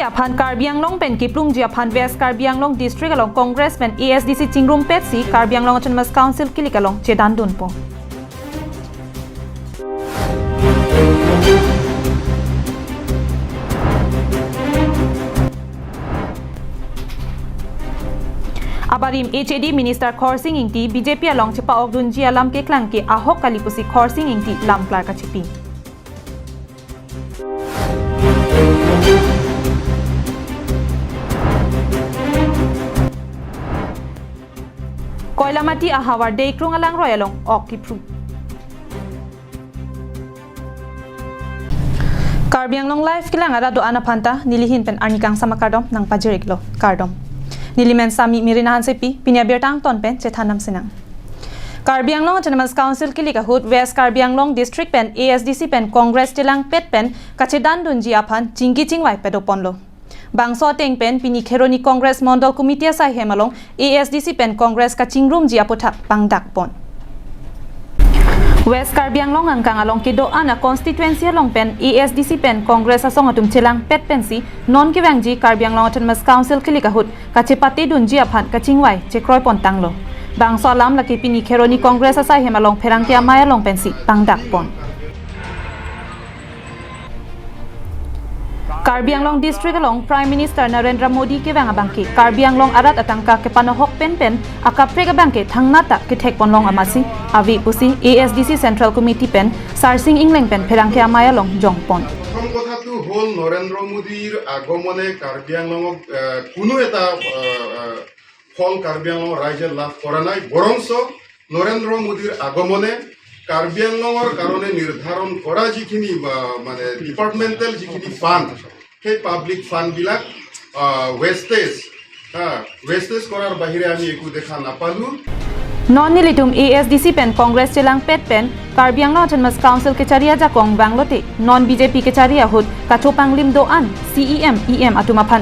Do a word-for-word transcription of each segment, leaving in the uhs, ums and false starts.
Aphan Karbi Anglong pen kiplungji aphan West Karbi Anglong District along Congress pen A S D C chingrumpetsi Karbi Anglong Autonomous Council kilik along chedandunpo. Abarim H A D Minister Khorsing Engti B J P along chepa-okdunji alam keklang ke ahok kali pusi Khorsing Engti lamklar kachipi. Koilamati ahavar Deikrung alangroi along ok kiphru. Karbi Anglong Live kelang arat do-an aphanta nelihin pen arni kangsam akardom nangpajir-iklo, kardom. Nelimen Sami Mirina Hansepi, pini abirta angton pen chethan damsinang. Karbi Anglong Autonomous Council kilik ahut West Karbi Anglong District pen A S D C pen Congress chelangpet pen kachedandunji aphan chingki chingvai padoponlo. Bangso ateng pen pini Kheroni Congress Mondol Committee asai hem along A S D C pen Congress kachingrumji aputhak pangdakpon. West Karbi Anglong angkang along kedo-an a constituency along pen A S D C pen Congress asong atum chelangpet pensi non kevangji Karbi Anglong Autonomous Council kilik ahut kachepatedunji aphan kachingvai chekroipontanglo. Bangso alam lake pini Kheroni Congress asai hem along pherangke amei along pensi pangdakpon. Karbi Anglong District along Prime Minister Narendra Modi kevang abangke Karbi Anglong arat atangka kepanohok penpen akaprek abangke thangnat ta kethekponlong amatsi ave pusi A S D C Central Committee pen Sarsing Engleng pen pherangke amei along jongpon. প্ৰথম কথাটো হ'ল নৰেন্দ্ৰ মোদীৰ আগমনে কাৰ্বি আংলঙক আহ, কোনো এটা আহ, আহ, ফল কাৰ্বি আংলঙৰ ৰাইজে লাভ কৰা নাই, বৰঞ্চ নৰেন্দ্ৰ মোদীৰ আগমনে কাৰ্বি আংলঙৰ কাৰণে নিৰ্ধাৰণ কৰা যিখিনি বা, মানে ডিপাৰ্টমেণ্টেল যিখিনি ফাণ্ড, সেই পাব্লিক ফাণ্ডবিলাক ৱেষ্টেজ, হা, ৱেষ্টেজ কৰাৰ বাহিৰে আমি একো দেখা নাপালোঁ। Non nelitum A S D C pen Congress chelangpet pen Karbi Anglong Autonomous Council kechari ajakong vanglote non B J P kechari ahut kachopanglim do-an C E M, E M atum aphan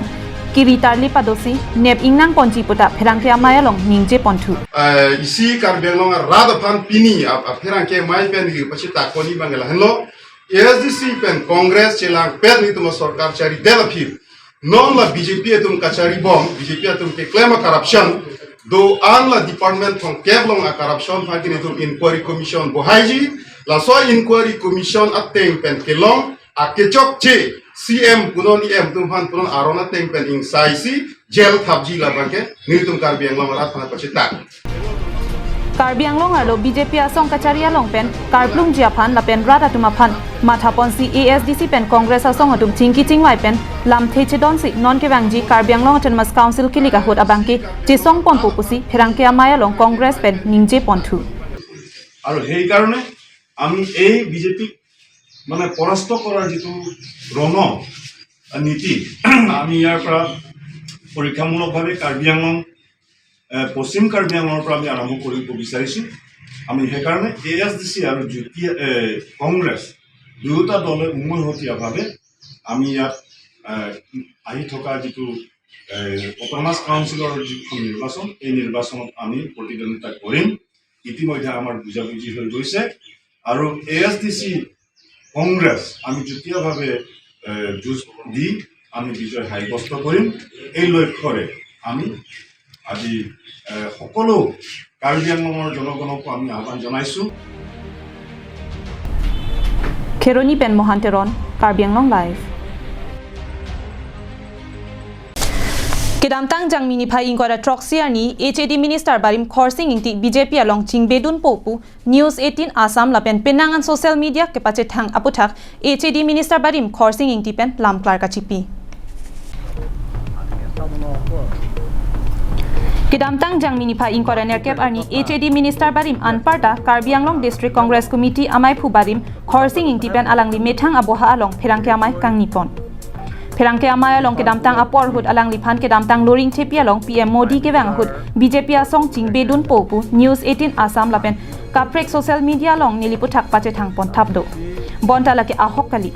kiri tarli padosi nep ingnangponji puta pherangke amei along ningjeponthu. Eh, isi Karbi Anglong arat aphan pini ap, ap pherangke amei pen hi pachitakpon abang lahenlo. A S D C pen Congress chelangpet nelitum sorkar charidet aphi non la B J P atum kacharibom, B J P atum keklem a-corruption, do-an la department thomkep along a-corruption aphan ke nelitum inquiry commission bohaiji, laso inquiry commission ateng pen kelong akechokche C M punon E M atum aphan punon aron ateng pen ingsaisi jail thapji labangke nelitum Karbi Anglong arat aphan pachitak. Karbi Anglong arlo B J P asong kachari along pen karplumji aphan lapen rat atum aphan mathaponsi A S D C pen Congress asong atum chingki chingvai pen lamthe chedonsi non kevangji Karbi Anglong Autonomous Council kilik ahut abangke chesongponpo pusi pherangke amei along Congress pen ningjeponthu. আৰু সেইকাৰণে আমি এই বিজেপিক মানে পৰাস্ত কৰাৰ যিটো ৰণনীতি, আমি ইয়াৰ পৰা পৰীক্ষামূলকভাৱে কাৰ্বি আংলং, এ, পশ্চিম কাৰ্বি আংলঙৰ পৰা আমি আৰম্ভ কৰিব বিচাৰিছোঁ। আমি সেইকাৰণে এ এছ ডি চি আৰু যুটীয়া, এ, কংগ্ৰেছ দুয়োটা দলে উমৈহতীয়াভাৱে আমি ইয়াত, এ, আহি থকা যিটো, এ, অট'নমাছ কাউন্সিলৰ যিখন নিৰ্বাচন, এই নিৰ্বাচনত আমি প্ৰতিদ্বন্দ্বিতা কৰিম। ইতিমধ্যে আমাৰ বুজাবুজি হৈ গৈছে আৰু এ এছ ডি চি কংগ্ৰেছ আমি যুটীয়াভাৱে, এ, যুঁজ দি আমি বিজয় সাব্যস্ত কৰিম। এই লক্ষ্যৰে আমি আজি, এ, সকলো কাৰ্বি আংলঙৰ জনগণকো আমি আহ্বান জনাইছোঁ। Kheroni pen Mohan Teron, Karbi Anglong Live. Kedamtang Jangmi niphai ingkoi ra throksi arni H A D Minister barim Khorsing Engti B J P along chingbedunpo pu News eighteen Assam lapen penang an social media kepachethang aputhak H A D Minister barim Khorsing Engti pen lamklar kachipi. Kedamtang Jangmi niphai ingkoi ra nerkep arni H A D Minister barim anparta Karbi Anglong District Congress Committee amaiphu barim Khorsing Engti pen alangli methang aboha along pherangke amei kangnipon. Pherangke amei along kedamtang apor ahut alangliphan kedamtang Loringthepi along P M Modi kevang ahut B J P asong chingbedunpo pu News eighteen Assam lapen kaprek social media along neli aputhak pachethangpon thapdo. Bonta lake ahok kali.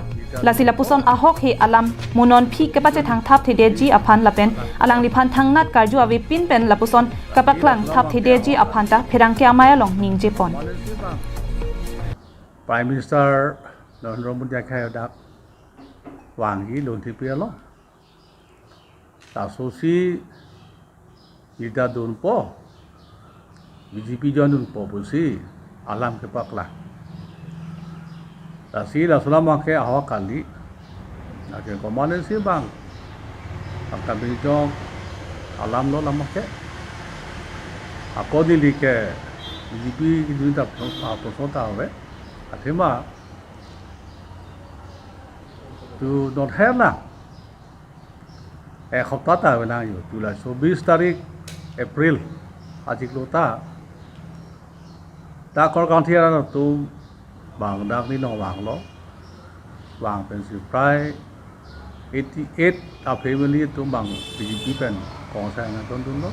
Lasi lapuson ahok he alam mo nonphi kepachethang thapthedetji aphan lapen alangliphan thangnat karju avepin pen lapuson kapaklang thapthedetji aphan ta pherangke amei along ningjepon. Prime Minister Narendra Modi akhai dak vangji Loringthepi along. Lasosi neli ta dunpo, B J P join dunpo pusi alam kepaklang. Lasi laso alam abangke ahok kali. Lake komatne si bang, bang kami jong alam lo alam abangke. Ako neli ke B J P neli ta apon ta ave. Athema tu non her na. Ek hopta ta avelang yo, July chobis tarik April achiklo ta. Ta Korkanthi arat atum bang dak ni nong vanglo, vang pensi prai eighty eight a family atum bang B J P pen Congress anat ton dunlo.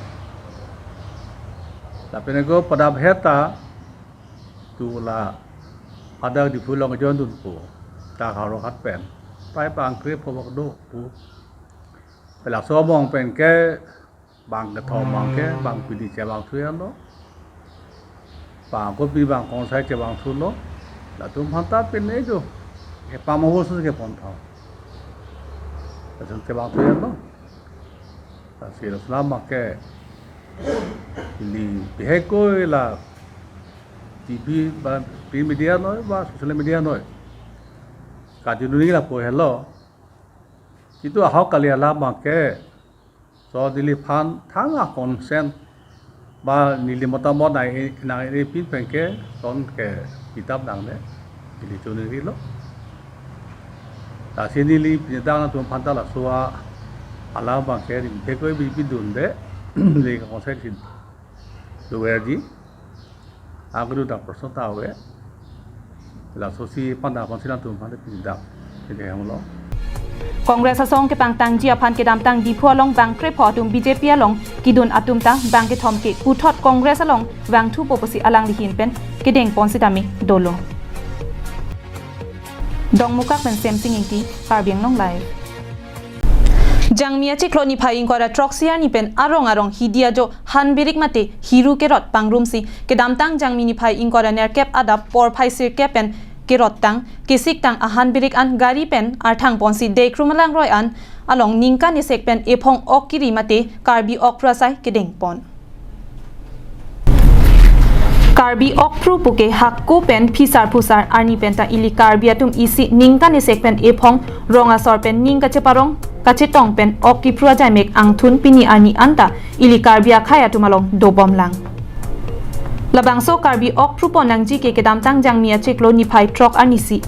Lapen ako padap heta tu la adak Diphu along join dunpo, ta Howraghat pen prai bang krepho bak do pu. Pelaso among pen ke bang kethom abangke bang pini chevang thulo, bang kopi bang kongsai chevang thulo. Latum aphan ta pini jo epam ahos ke pon tha, latum chevang thulo. Lasi laso alam abangke ili bihek koi la T V ba print media noi ba social media noi, kadununi lapu helo. Kitu ahok kali alam abangke, so neliphan thang a consent ba neli motamot nai nang ipin penke son ke kitab nangne, neli choningri lo. Lasi neli pini dak nangtum aphan ta laso alam abangke rim thekoi bi bidunde, neli ka consent si doverji. Agru dak person ta ave. Lasosi panda konsilan tum panda pindak. Pindak hemlo. Congress asong kepangtangji aphan kedamtang Diphu along bang krepho atum B J P along kidun atum ta bang kethom ke puthot Congress along vangthupo pusi alangli ahin pen kedeng pon sitame dolo. Dongmukak pen Semsing Ingti, Karbi Anglong Live. Jangmi achiklo niphai ingkoi ra throksi arni pen arong arong hidi ajo hanbirik mate heru kerot pangrumsi kedamtang Jangmi niphai ingkoi ra nerkep adap porphai sirkep pen kerottang kesiktang ahanbirik an gari pen arthang ponsi Deikru Malangroi an along ningkan esek pen ephong ok kiri mate Karbi okphru asai kedeng pon. Karbi okphru puke hako pen phisar phusar arni pen ta ili Karbi atum isi ningkan esek pen ephong rong asor pen ning kacheparong kachetong pen ok kiphru ajaimek angthun pini arni anta ili Karbi akhei atum along dobom lang. Labangso Karbi okphru pon nangji ke kedamtang Jangmi achiklo niphai throk arni si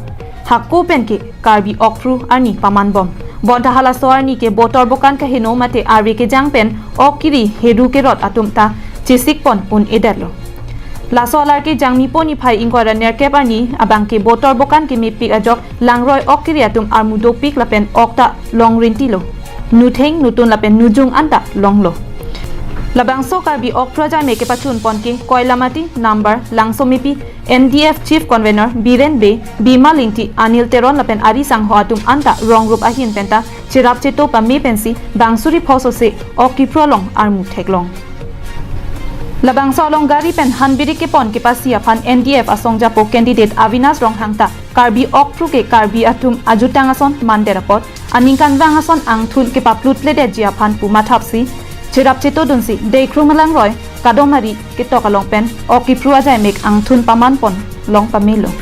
hako pen ke Karbi okphru arni paman bom. Bonta halaso arni ke botor bokan kaheno mate arve kejang pen ok kiri heru kerot atum ta chesik pon un-edetlo. Laso alar ke Jangmi po niphai ingkoi ra nerkep arni abang ke botor bokan kemepik ajok langroi ok kiri atum armu dopik lapen ok ta long rintilo. Nutheng nutun lapen nujung anta longlo. Labangso Karbi okphru ajaimek kepachun pon ke Koilamati, Nambar, Langsomepi, N D F Chief Convener Biren Bey, Bimal Ingti, Anil Teron lapen ari sangho atum anta rong rup ahin penta cherap cheto pame pensi bang suri pho sose ok kiphru along armu theklong. Labangso along gari pen hanbirik kepon kepasi aphan N D F asong japo candidate Avinash Ronghang ta Karbi okphru ke Karbi atum ajutang ason mandet apot aningkanvang ason angthun kepaplut ledetji aphan pu mathapsi cherap chetodunsi Deikru Malangroi kadomari ketok along pen ok kiphru ajaimek angthun paman pon long pamelo.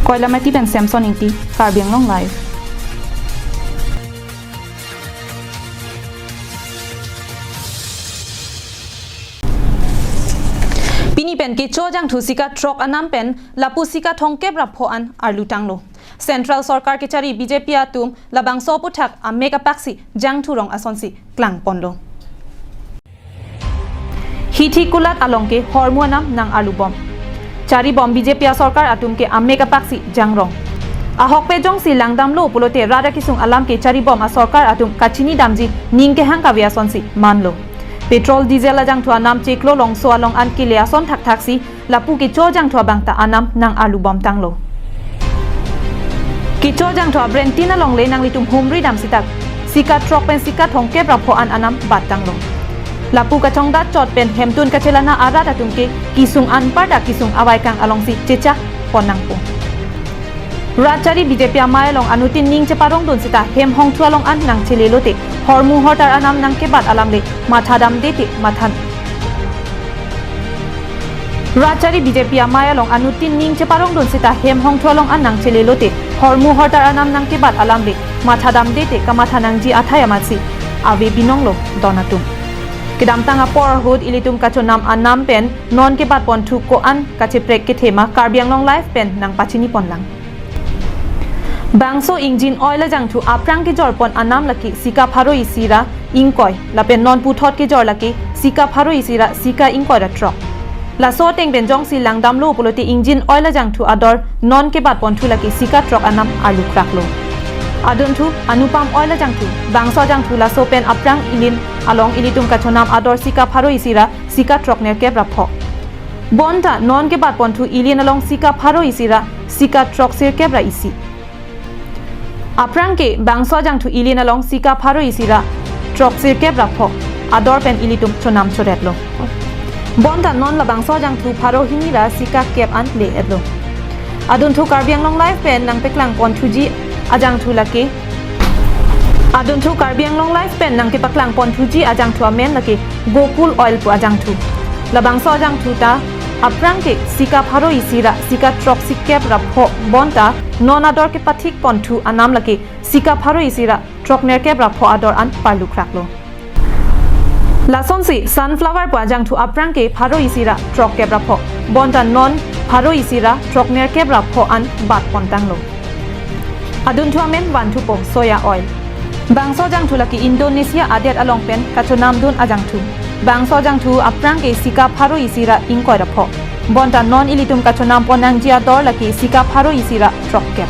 Koilamati pen Samson Ingti, Karbi Anglong Live. Pini pen kecho jangthu sika throk anam pen lapu sika thomkep ra pho an arlutanglo. Central Sorkar kechari B J P atum labangso aputhak amek apaksi jangthu rong asonsi klang ponlo. Hithi kulat along ke hormu anam nang arlubom. Charibom B J P asorkar atum ke amek apaksi jangrong. Ahokpet jongsi langdamlo pulote rat akisung alam ke charibom asorkar atum kachinidamji ning kehang kave asonsi manlo. Petrol, diesel ajangthu anam chiklo longso along an kele ason thakthaksi lapu kecho jangthu abang ta anam nang arlubomtanglo. Kecho jangthu abrentin alongle nanglitum humridam sitak sika throk pen sika thomkep ra pho an anam battanglo. Lapu kachongdat chot pen hemtun kachelana arat atum ke kisung anparta kisung avaikang alongsi chechak pon nangpo. Rat chari B J P amei along anuttin ning cheparongdun seta hem hongthu along an nangchele lote, hormu hortar anam nangkebat alam le matha damde te matha. Rat chari B J P amei along anuttin ning cheparongdun seta hem hongthu along an nangchele lote, hormu hortar anam nangkebat alam le matha damde te kamatha nangji athai amatsi ave binong lo don atum. Kedamtang apor ahut ilitum kachonam anam pen non kebatponthu ko-an kacheprek kethema Karbi Anglong Live pen nangpachiniponlang. Bangso engine oil ajangthu aphrang kejorpon anam lake sika pharo isi ra ingkoi, lapen non puthot kejor lake sika pharo isi ra sika ingkoi ra throk. Laso ateng pen jongsi langdamlo pulote engine oil ajangthu ador non kebatponthu lake sika throk anam arlukraklo. Adunthu Anupam Oil ajangthu, bangso ajangthu laso pen aphrang ilin along ilitum kachonam ador sika pharo isi ra sika throk nerkep ra pho. Bonta non kebatponthu ilin along sika pharo isi ra sika throk sirkep ra isi. Aphrang ke bangso ajangthu ilin along sika pharo isi ra throk sirkep ra pho ador pen ilitum chonam choretlo. Bonta non labangso ajangthu pharo hini ra sika kep an le-etlo. Adunthu Karbi Anglong Live pen nangpaklangponthuji ajangthu lake. Adunthu Karbi Anglong Live pen nangkepaklangponthuji ajangthu amen lake Gokul Oil pu ajangthu. Labangso ajangthu ta aphrang ke sika pharo isi ra sika throk sirkep ra pho bonta non ador kepathikponthu anam lake sika pharo isi ra throk nerkep ra pho ador an parlukraklo. Lasonsi Sunflower pu ajangthu aphrang ke pharo isi ra throkkep ra pho, bonta non pharo isi ra throk nerkep ra pho an batpontanglo. Adunthu amen vanthupo Soya Oil. Bangso ajangthu lake Indonesia adet along pen kachonamdun ajangthu. Bangso ajangthu aphrang ke sika pharo isi ra ingkoi ra pho, bonta non ilitum kachonampon nangji ador lake sika pharo isi ra throkkep.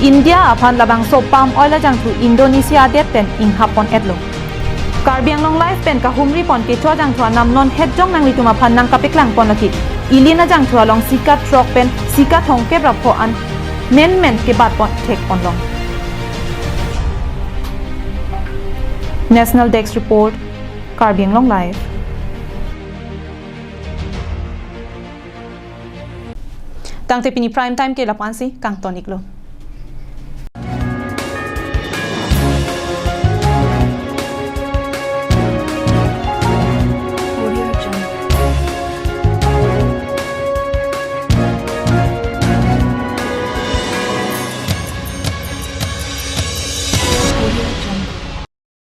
India aphan labangso palm oil ajangthu Indonesia adet pen inghappon-etlo. Karbi Anglong Live pen kahumripon kecho ajangthu anam non hetjong nanglitum aphan nangkapaklangpon lake ilin ajangthu along sika throk pen sika thomkep ra pho an menmen kebatpon thekponlong. National Desk Report, Karbi Anglong Live. Tangte pini Prime Time ke lapu-ansi, kangton-iklo.